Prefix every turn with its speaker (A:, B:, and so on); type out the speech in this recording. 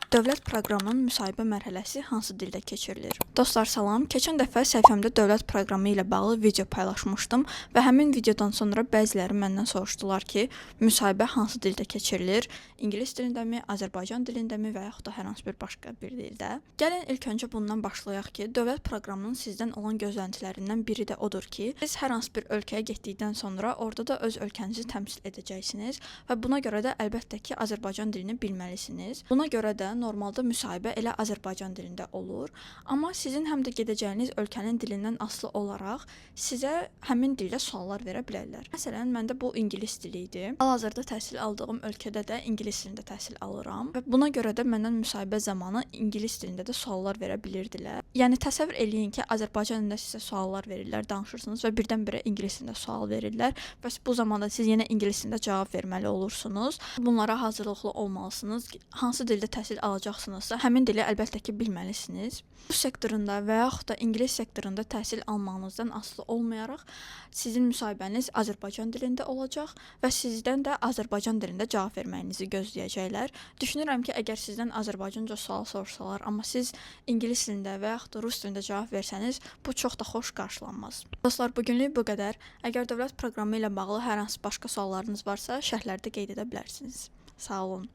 A: Dövlət proqramının müsahibə mərhələsi hansı dildə keçirilir? Dostlar, salam. Keçən dəfə səhifəmdə dövlət proqramı ilə bağlı video paylaşmışdım və həmin videodan sonra bəziləri məndən soruşdular ki, müsahibə hansı dildə keçirilir? İngilis dilindəmi, Azərbaycan dilindəmi və yaxud da hər hansı bir başqa bir dildə? Gəlin ilk öncə bundan başlayaq ki, dövlət proqramının sizdən olan gözləntilərindən biri də odur ki, siz hər hansı bir ölkəyə getdikdən sonra orada da öz ölkənizi təmsil edəcəksiniz və buna görə də əlbəttə ki, Azərbaycan dilini bilməlisiniz. Buna görə də normalda müsahibə elə Azərbaycan dilində olur. Amma sizin həm də gedəcəyiniz ölkənin dilindən asılı olaraq sizə həmin dildə suallar verə bilərlər. Məsələn, məndə bu ingilis dili idi. Hal-hazırda təhsil aldığım ölkədə də ingilis dilində təhsil alıram və buna görə də məndən müsahibə zamanı ingilis dilində də suallar verə bilirdilər. Yəni təsəvvür eləyin ki, Azərbaycan dilində sizə suallar verirlər, danışırsınız və birdən-birə ingilis dilində sual verirlər və bu zamanda siz yenə ingilis dilində cavab verməli olursunuz. Bunlara hazırlıqlı olmalısınız. Hansı dildə təhsil alacaqsınızsa, həmin dili əlbəttə ki, bilməlisiniz. Rus sektorunda və yaxud da ingilis sektorunda təhsil almağınızdan asılı olmayaraq sizin müsahibəniz Azərbaycan dilində olacaq və sizdən də Azərbaycan dilində cavab verməyinizi gözləyəcəklər. Düşünürəm ki, əgər sizdən Azərbaycanca sual soruşsalar, amma siz ingilis dilində və yaxud da rus dilində cavab versəniz, bu çox da xoş qarşılanmaz. Dostlar, bu günlük bu qədər. Əgər dövlət proqramı ilə bağlı hər hansı başqa suallarınız varsa, şərhlərdə qeyd edə bilərsiniz. Sağ olun.